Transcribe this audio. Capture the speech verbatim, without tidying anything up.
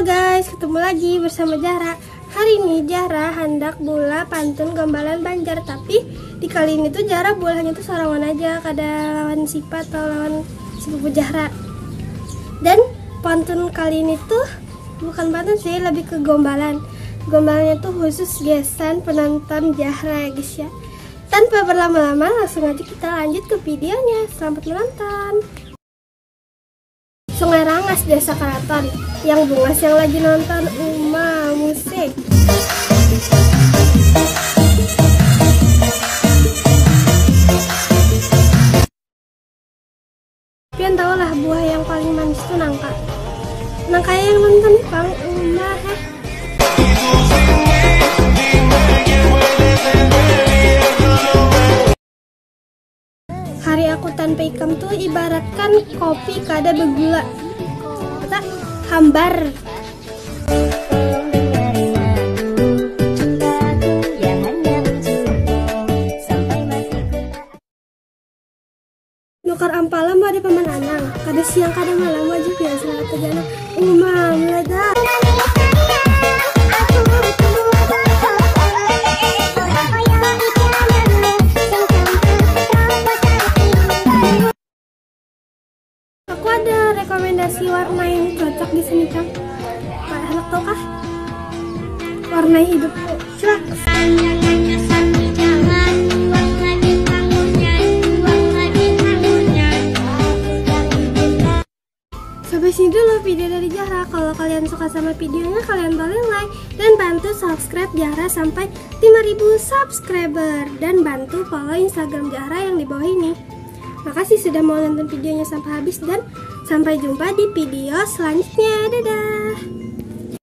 Guys, ketemu lagi bersama Zahra. Hari ini Zahra handak bula pantun gombalan Banjar, tapi di kali ini tuh Zahra bulanya tuh sorangan aja, kada lawan Sipa atau lawan sepupu Zahra. Dan pantun kali ini tuh bukan pantun sih, lebih ke gombalan. Gombalannya tuh khusus gasan penonton Zahra ya guys ya. Tanpa berlama-lama, langsung aja kita lanjut ke videonya. Selamat menonton. Sungai Rangas, Desa Karaton. Yang bungas yang lagi nonton Uma Musik. Pian tahu lah buah yang paling manis tuh nangka. Nangka yang nonton pang Uma heh. Hari aku tanpa ikam tuh ibaratkan kopi kada begula. Kata hambar. Nukar ampala mau ada paman anang, kada siang kada malam wajib ya salat aja anak. Uma meledak. Aku ada rekomendasi warna yang cocok di sini, Kang. Pak, enak tau kah? Warna hidupku. Cuak. Sampai sini dulu video dari Zahra. Kalau kalian suka sama videonya, kalian boleh like dan bantu subscribe Zahra sampai lima ribu subscriber dan bantu follow Instagram Zahra yang di bawah ini. Makasih sudah mau nonton videonya sampai habis dan sampai jumpa di video selanjutnya. Dadah.